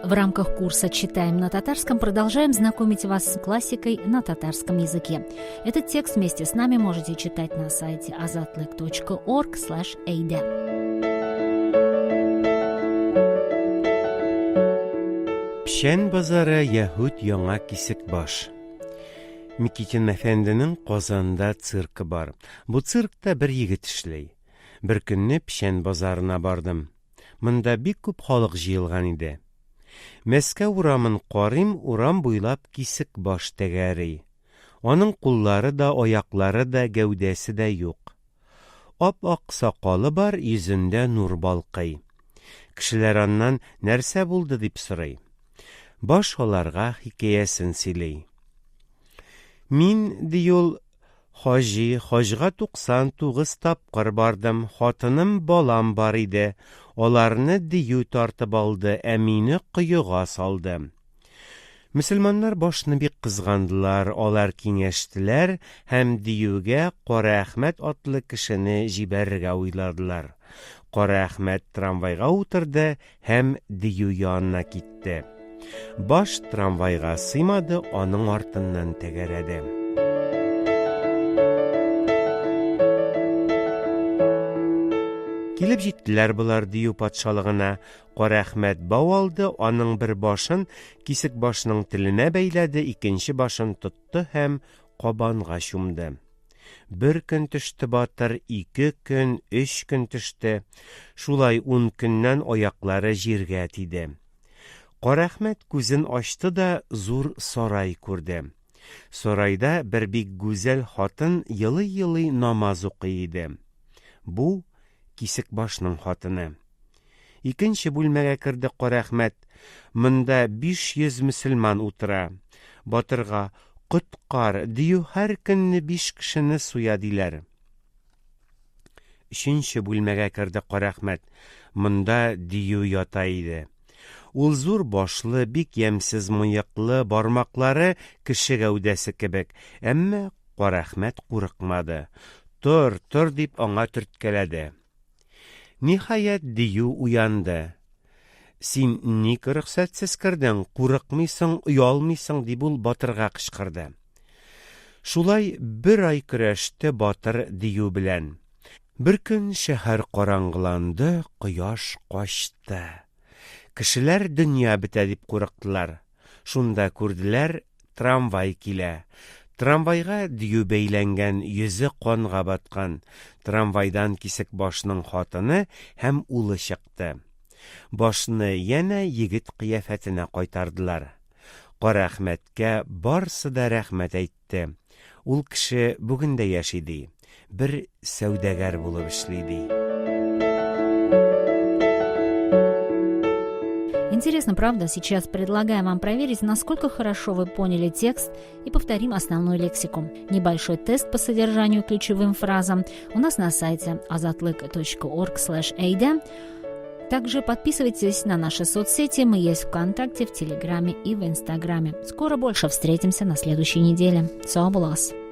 В рамках курса «Читаем на татарском» продолжаем знакомить вас с классикой на татарском языке. Этот текст вместе с нами можете читать на сайте azatlyk.org/eyde. Печән базары яһүд яңа Кисекбаш. Микитин әфәнденең Казанда циркы бар. Бу циркта бер егет эшли. Бер көнне Печән базарына бардым. Монда бик күп халык җыелган иде. Мәскәү урамын карыйм, урам буйлап кисек баш тәгәри. Аның куллары да, аяклары да, гәүдәсе дә юк. Ап-ак сакалы бар, йөзендә нур балкый. Кешеләр аннан нәрсә булды дип сорый. Баш аларга хикәясен сөйли. Мин, ди ул, Хаҗи, хаҗга 99 тапкыр бардым, хатыным, балам бар иде. Аларны дию тартып алды, ә мине коега салды. Мөселманнар башны бик кызгандылар, алар киңәштеләр һәм диюгә Кара Әхмәт атлы кешене җибәрергә уйладылар. Кара Әхмәт трамвайга утырды һәм дию янына китте. Баш трамвайга сыймады, аның артыннан тәгәрәде. Килеп җиттеләр болар дию патшалыгына. Карәхмәт бау алды, аның бер башын кисек башның теленә бәйләде, икенче башын тотты һәм кабанга чумды. Бер көн төште батыр, ике көн, өч көн төште. Шулай ун көннән аяклары җиргә тиде. Карәхмәт күзен ачты да зур сарай күрде. Сарайда бер бик гүзәл хатын елый-елый намаз укый иде. Бу, Кисекбашның хатыны. Икенче бүлмәгә керде Карәхмәт. Монда 500 мөселман утыра. Батырга, Коткар, дию һәр көнне биш кешене суя, диләр. Өченче бүлмәгә керде Карәхмәт. Монда дию ята иде. Ул зур башлы, бик ямьсез мыеклы, бармаклары кеше гәүдәсе кебек. Әмма Карәхмәт курыкмады. Тор, тор, дип аңа төрткәләде. Ниһаять, дию уянды. Син ник рөхсәтсез кердең, курыкмыйсың, оялмыйсың, дип ул батырга кычкырды. Шулай бер ай көрәште батыр дию белән. Беркөн шәһәр караңгыланды, кояш качты. Кешеләр дөнья бетә дип курыктылар. Шунда күрделәр, трамвай килә. Трамвайга дию бәйләнгән, йөзе канга баткан. Трамвайдан Кисекбашның хатыны һәм улы чыкты. Башны янә егет кыяфәтенә кайтардылар. Карәхмәткә барсы да рәхмәт әйтте. Ул кеше бүген дә яши, ди. Бер сәүдәгәр булып эшли, ди. Интересно, правда? Сейчас предлагаем вам проверить, насколько хорошо вы поняли текст и повторим основную лексику. Небольшой тест по содержанию ключевым фразам у нас на сайте azatlyk.org/eyde. Также подписывайтесь на наши соцсети. Мы есть ВКонтакте, в Телеграме и в Инстаграме. Скоро больше встретимся на следующей неделе. Сау булыгыз!